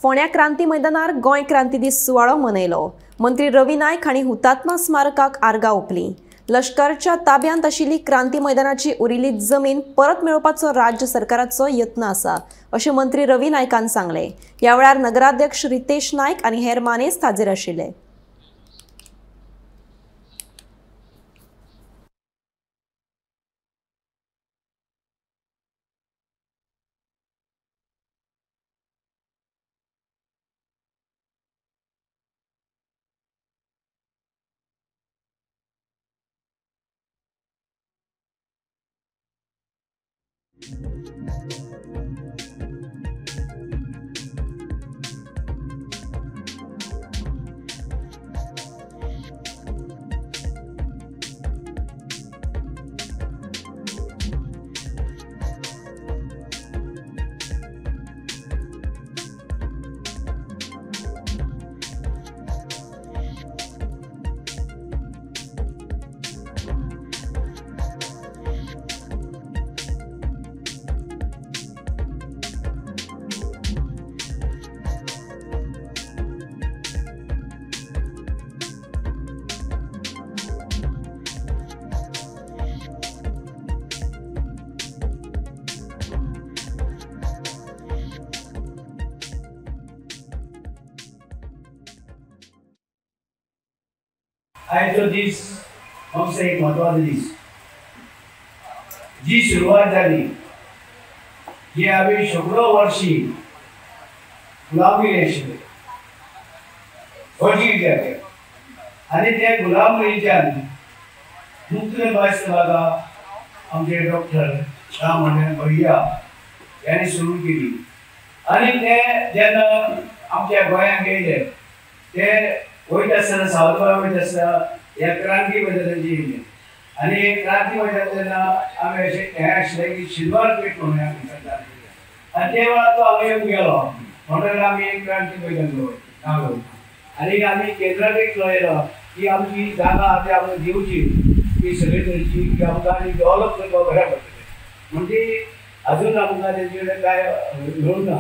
फोंड्या क्रांती मैदानार गोंय क्रांती दीस सुवाळो मनयलो. मंत्री रवी नायक हांणी हुतात्मा स्मारकाक आर्गां ओंपलीं. लश्कराच्या ताब्यांत आशिल्ली क्रांती मैदानाची उरिल्ली जमीन परत मेळोवपाचो राज्य सरकाराचो यत्न आसा अशें मंत्री रवी नायकान सांगलें. ह्या वेळार नगराध्यक्ष रितेश नायक आनी हेर मानेस्त हाजीर आशिल्ले. आयचो दीस आमचो एक म्हत्वाचो दीस. जी सुरवात जाली जी आमी सगळो वर्सी गुलामगिरी आशिल्ले फौजी आनी त्या गुलामगिरीच्यान मुक्त करपाक म्हाका आमचे डॉक्टर राम मनोहर लोहिया यांनी सुरू केली. आनी ते जेन्ना आमच्या गोंयांत येयले ते वयता आसतना सावथबारा वयता आसतना ह्या क्रांती मैदानाचेर येयले आनी क्रांती मैदान जेन्ना आमी अशें हें आशिल्लें की शिनवार पेठ म्हणून आनी ते वेळार तो हांगा येवन गेलो म्हणटकीर आमी एक क्रांती मैदान नांव दवरलें. आनी आमी केंद्राक कळयलो की आमची जागा आहा ती आमकां दिवची ती सगळी तरेची की आमकां आनी डेवलप करपाक बऱ्याक पडटलें. म्हणजे अजून आमकां तेजे कडेन कांय मेळूंक ना.